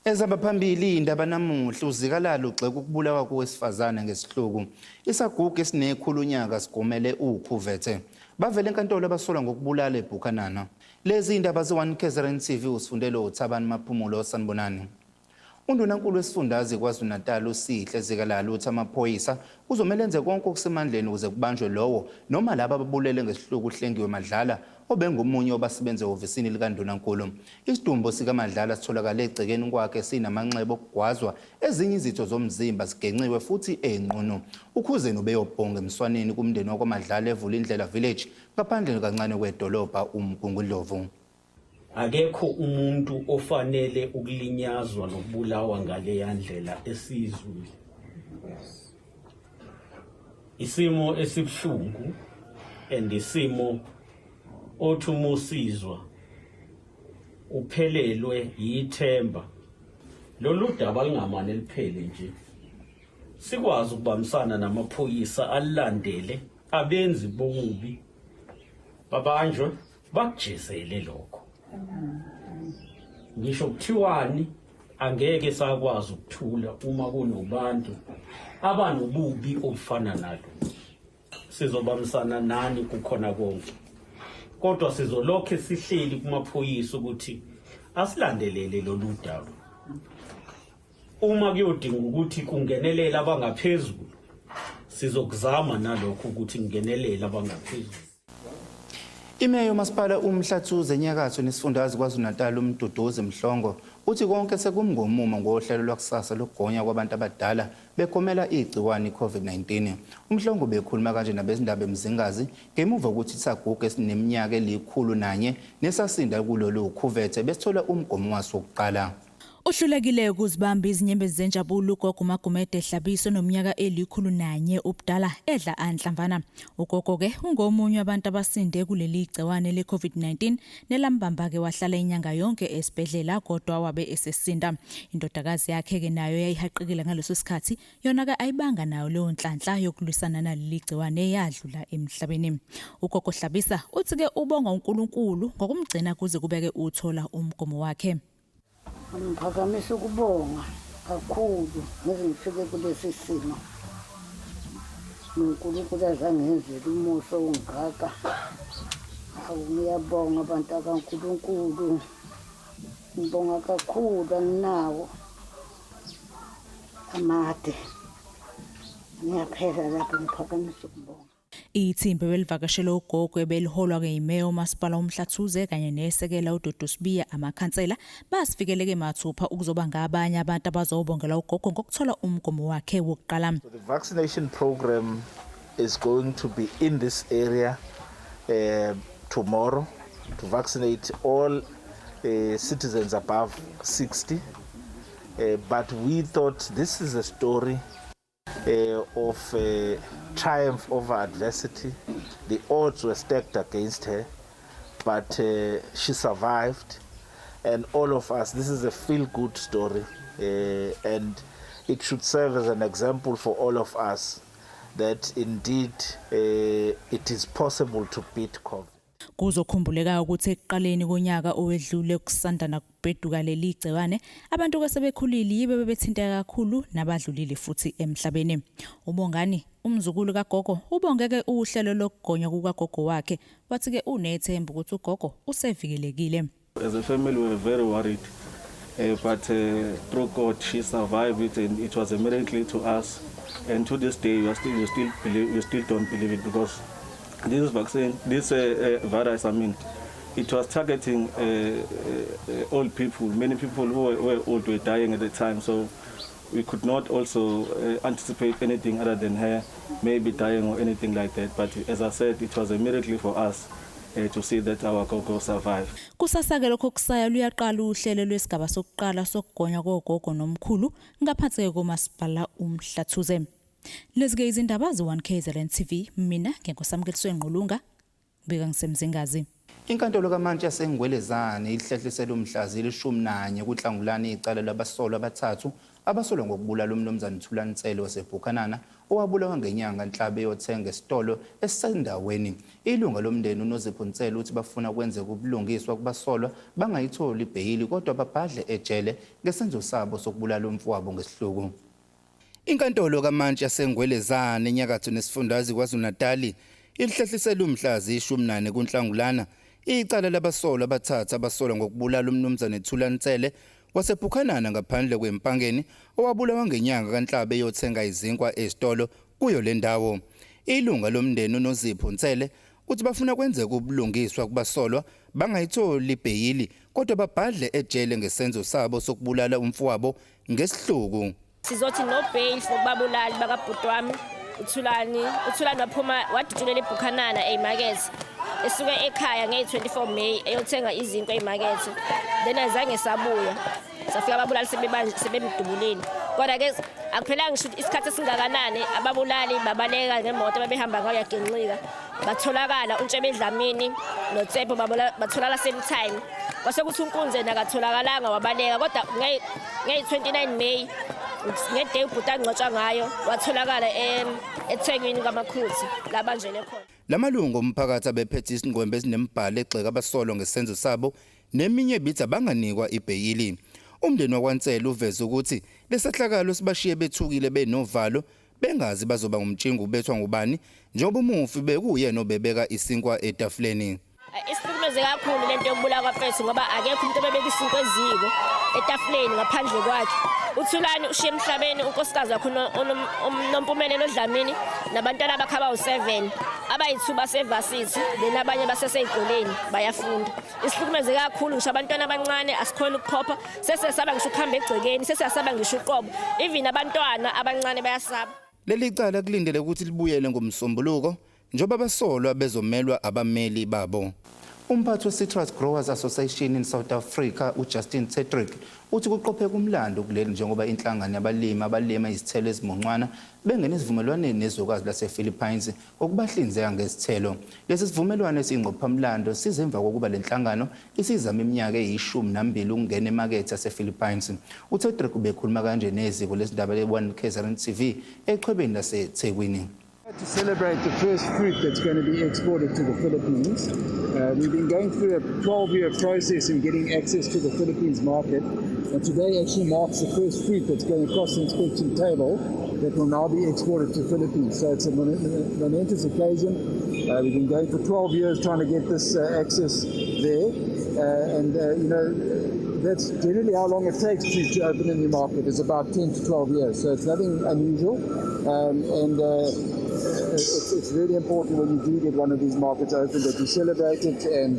Ezihamba phambili indaba namuhla uZikalala ugxeka ukubulawa kowesifazane ngesihluku. Isagugu esinekhulu unyaka sigomele ukhuvethe. Bavele enkantolo abasolwa ngokubulala eBuchanan. Lezi indaba ze-1 KZN TV usifundele uThabani Maphumulo sanibonani. UNdunankulu wesifundazwe KwaZulu-Natal uSihle Zikalala uthi amaphoyisa kuzomele enze konke okusemandleni ukuze kubanjwe lowo noma laba ababulele ngesihluku uHlengiwe Madlala obengomunye wabasebenza ehhovisini likaNdunankulu. Isidumbu sikaMadlala sitholakale egcekeni kwakhe sinamanxeba okugwazwa, ezinye izitho zomzimba zigenciwe futhi enqunu. UKhuzeni ubeyobhonga emswaneni kumndeni wakwaMadlala eVulindlela Village ngaphandle kancane kwedolobha uMgungundlovu. Akekho umuntu ofanele ukulinyazwa nokubulawa ngaleya ndlela esizwile. Isimo esibuhlungu and isimo othi uma usizwa uphelelwe yithemba. Lolu daba lingamane liphele nje. Sikwazi ukubambisana namaphoyisa alilandele abenzi bokubi babanjwe bakujezele lokho ngisho kuthiwani angeke sakwazi ukuthula uma kunobantu abanobubi obufana nalo sizobambisana nani kukhona konke kodwa sizolokhe sihleli kumaphoyisa ukuthi asilandelele lolu daba uma kuyodinga ukuthi kungenelele abangaphezulu sizokuzama nalokho ukuthi kungenelele abangaphezulu. Imeya yomasipala uMhlathuze enyakatho nesifundazwe KwaZulu-Natal uMduduzi Mhlongo uthi konke sekumngomumo ngohlelo lwakusasa lokugonya kwabantu abadala begomela igciwane i-COVID-19. UMhlongo ubekhuluma kanje nabezindaba eMzingazi ngemuva kokuthi isaguga esineminyaka elikhulu nanye nesasinda kulolu khuvethe besithola umgomo waso wokuqala. Uhlulekile ukuzibamba izinyembezi zenjabulo ugogo uMagumede Hlabiso onominyaka eli-101 ubudala edla anhlamvana. Ugogo-ke ungomunye wabantu abasinde kuleli gciwane le-COVID-19 nelambamba-ke wahlala inyanga yonke esibhedlela kodwa wabe esesinda. Indodakazi yakhe-ke nayo yayihaqekile ngaleso sikhathi yona-ke ayibanga nayo leyo nhlanhla yokulwisana naleli gciwane yadlula emhlabeni. Ugogo Hlabisa uthi-ke ubonga uNkulunkulu ngokumgcina kuze kubeke uthola umgomo wakhe. Ngiphakamisa ukubonga kakhulu ngize ngifike kulesi simo. NoNkulunkulu azangenzela umusa ongaka. Awu ngiyabonga bantu kaNkulunkulu. Ngibonga kakhulu anginawo amade. Ngiyaphela lapho ngiphakamisa ukubonga. Ithimba ebelivakashele ugogo ebeliholwa-ke yimeya uMasipala uMhlathuze kanye nesekela uDudu Sibiya amakhansela basifikeleke mathupha ukuzoba ngabanye abantu abazobongela ugogo ngokuthola umgomo wakhe wokuqala. So the vaccination program is going to be in this area tomorrow to vaccinate all citizens above 60. But we thought this is a story of triumph over adversity. The odds were stacked against her, but she survived. And all of us, this is a feel good story, and it should serve as an example for all of us that indeed it is possible to beat COVID. Kuzokhumbuleka ukuthi ekuqaleni konyaka owedlule kusanda nakubheduka leli gciwane abantu kasebekhulile yibo bebethinteka kakhulu nabadlulile futhi emhlabeni. UBongani umzukulu kagogo ubongeke uhlelo lokugonywa kukagogo wakhe wathi-ke unethemba ukuthi ugogo usevikelekile. As a family, we were very worried. But through God, she survived it, and it was a miracle to us. And to this day, we still believe, we still don't believe it because this vaccine, this virus, I mean, it was targeting old people. Many people who were old were dying at the time, so we could not also anticipate anything other than her maybe dying or anything like that. But as I said, it was a miracle for us to see that our gogo survived. Kusasa-ke lokho kusaya luyaqala uhlelo lwesigaba sokuqala sokugonywa kogogo nomkhulu ngaphansi-ke komasipala uMhlathuze. Lezi-ke izindaba ze-1 KZN TV mina nginguSamukeliswe Ngqulunga ngibika ngiseMzingazi. Inkantolo kaMantshi yaseNgwelezane ihlehlisele umhla zili-11 kuNhlangulana icala labasolwa abathathu abasolwa ngokubulala uMnumzane Thulani Nsele waseBhukhanana owabulawa ngenyanga Nhlaba eyothenga esitolo esisendaweni. Ilunga lomndeni uNozipho Nsele uthi bafuna kwenzeke ubulungiswa kubasolwa bangayitholi ibheyili kodwa babhadle ejele ngesenzo sabo sokubulala umfowabo ngesihluku. Inkantolo kaMantshi yaseNgwelezane enyakatho nesifundazwe KwaZulu-Natali ilihlehlisele umhla ziyi-14 kuNhlangulana icala labasolwa abathathu abasolwa ngokubulala uMnumzane Thulani Nsele waseBhukhanana ngaphandle kweMpangeni owabulawa ngenyanga kaNhlaba eyothenga izinkwa esitolo kuyo le ndawo. Ilunga lomndeni uNozipho Nsele uthi bafuna kwenzeke ubulungiswa kubasolwa bangayitholi ibheyili kodwa babhadle ejele ngesenzo sabo sokubulala umfowabo ngesihluku. Sizothi no bail for kubabulali bakabhuti wami uThulani. UThulani waphuma wadutshulela eBhukhanana eyimakethe esuke ekhaya ngeyi-24 May eyothenga izinto eyimakethe, then azange sabuya, safika ababulali sebemdubulile. Kodwa-ke akuphelanga ngisho isikhathi esingakanani, ababulali babaleka ngemoto ababehamba ngayo, yagenqika, batholakala uNtshebe Dlamini noTsepho, batholakala same time. Kwase kuthi uNkunzi yena akatholakalanga, wabaleka, kodwa ngeyi-29 May, ngeday ubhuti angcwatshwa ngayo, watholakala eThekwini kwaMakhuthi la banjele khona. Lamalungu omphakathi abephethe isingqwembe esinembhalo egxeka abasolwa ngesenzo sabo neminye ebithi abanganikwa ibheyili. Umndeni wakwaNsele uveze ukuthi lesehlakalo sibashiye bethukile benovalo bengazi bazoba ngumtshingo ubethwa ngubani njengoba umufi bekuyena obebeka isinkwa etafuleni. Isihlukumeze kakhulu lento yokubulawa kwafethu ngoba akekho umuntu obebeka isinkwa eziko etafuleni ngaphandle kwakhe. UThulani ushiye emhlabeni unkosikazi wakhe uNompumelelo Dlamini nabantwana bakhe abawu-7, abayi-2 basevasithi, then abanye basesey'koleni bayafunda. Isihlukumeze kakhulu, ngisho abantwana abancane asikhona ukuphopha, sesesaba ngisho ukuhamba egcekeni, sesiyasaba ngisho uqobo, even abantwana abancane bayasaba. Leli cala kulindele ukuthi libuyele ngoMsombuluko njengoba abasolwa bezomelwa abameli babo. Umphathi we-Citrus Growers Association in South Africa uJustin Tetrick uthi kuqopheka umlando kuleli njengoba inhlangano yabalimi abalima izithelo ezimuncwana bengene esivumelwaneni nezwekazi lase-Philippines ngokubahlinzeka ngezithelo. Lesi sivumelwano esiyingqophamlando size emva kokuba le nhlangano isizama iminyaka eyi-12 ukungena emakethe yase-Philippines. UTedrick ubekhuluma kanje neziko lezindaba le-1 KZN TV echwebeni laseThekwini. To celebrate the first fruit that's going to be exported to the Philippines. We've been going through a 12-year process in getting access to the Philippines market, and today actually marks the first fruit that's going across the inspection table that will now be exported to the Philippines. So it's a momentous occasion. We've been going for 12 years trying to get this access there, and that's generally how long it takes to open a new market. It's about 10 to 12 years, so it's nothing unusual. And it's really important when you do get one of these markets open that you celebrate it and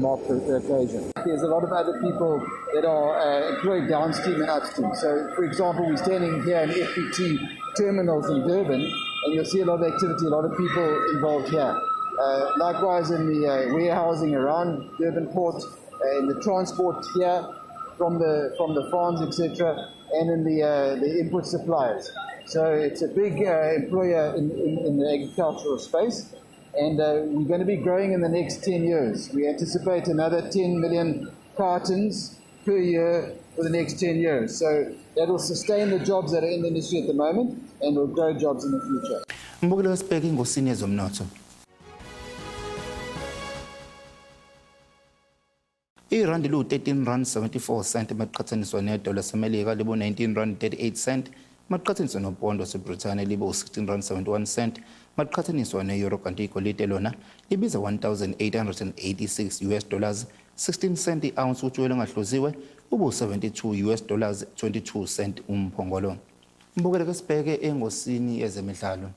mark the occasion. There's a lot of other people that are employed downstream and upstream. So, for example, we're standing here in FPT terminals in Durban, and you'll see a lot of activity, a lot of people involved here. Likewise, in the warehousing around Durban Port, in the transport here from the farms, etc., and in the input suppliers. So it's a big employer in the agricultural space, and we're going to be growing in the next 10 years. We anticipate another 10 million cartons per year for the next 10 years. So that will sustain the jobs that are in the industry at the moment and will grow jobs in the future. Mbukeli, wasibheka ingosini yezomnotho. Irandi liwu-13 rand 74 cent maqhathaniswa nedola laseMelika, libo 19 rand 38 cent maqhathaniswa nopondo waseBrithani, libe u-16 rand 71 cent maqhathaniswa ne-euro, kanti igolide lona libiza 1886 US dollars 16 cent i-ounce. Utshwele ongahluziwe ubu-72 US dollars 22 cent umphongolo. Mbukele, ke sibheke engosini yezemidlalo.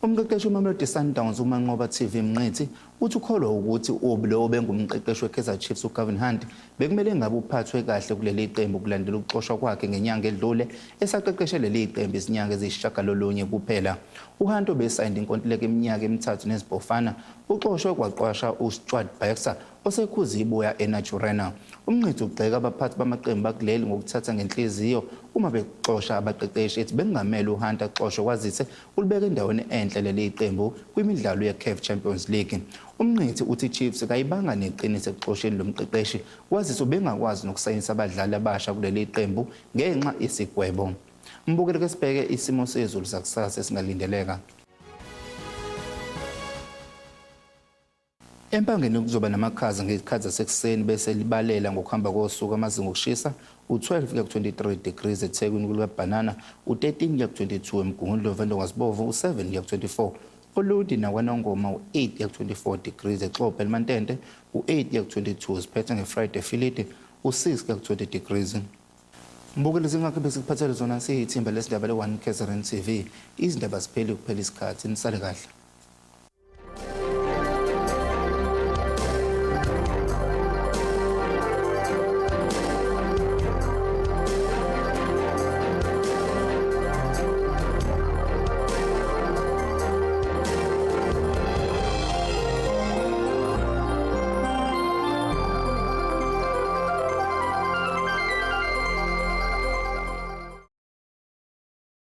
Umqeqeshi weMamelodi Sundowns uManqoba TV Mnqithi uthi ukholwa ukuthi lo obengumqeqeshi weKaizer Chiefs uGavin Hunt bekumele ngabe uphathwe kahle kuleli qembu kulandela ukuxoshwa kwakhe ngenyanga edlule esaqeqeshe leli qembu izinyanga eziyisishiyagalolunye kuphela. UHunt obesayinde inkontileka iminyaka emithathu nezibhofana uxoshwe kwaqashwa uStuart Baxter. osekhuze ibuya eNaturena. UMnqithi ugxeka abaphathi bamaqembu akuleli ngokuthatha ngenhliziyo uma bexosha abaqeqeshi ethi bekungamele uHunt axoshwe kwazise ulibeke endaweni enhle leli qembu kwimidlalo yeCAF Champions League. UMnqithi uthi iChiefs kayibanga neqiniso ekuxosheni lo mqeqeshi kwazise ubengakwazi nokusayinisa abadlali abasha kuleli qembu ngenxa yesigwebo. Mbukeli ke sibheke isimo sezulu sakusasa esingalindeleka. Empangeni kuzoba namakhaza ngezikhathi zasekuseni bese libalela ngokuhamba kosuku amazinga okushisa u-12 kuya ku-23 degrees eThekwini kulikabhanana, u-13 kuya ku-22 eMgungundlovu eNdongazibomvu, u-7 kuya ku-24 Olundi nakwaNongoma, u-8 kuya ku-24 degrees eXobho eLimantente, u-8 kuya ku-22 siphethe ngeFriday eFilidi, u-6 kuya ku-20 degrees. Mbukeli zingakho besikuphathele zona siyithimba lesindaba le-1 KZN TV. Izindaba zipheli kuphela isikhathi. Nisale kahle.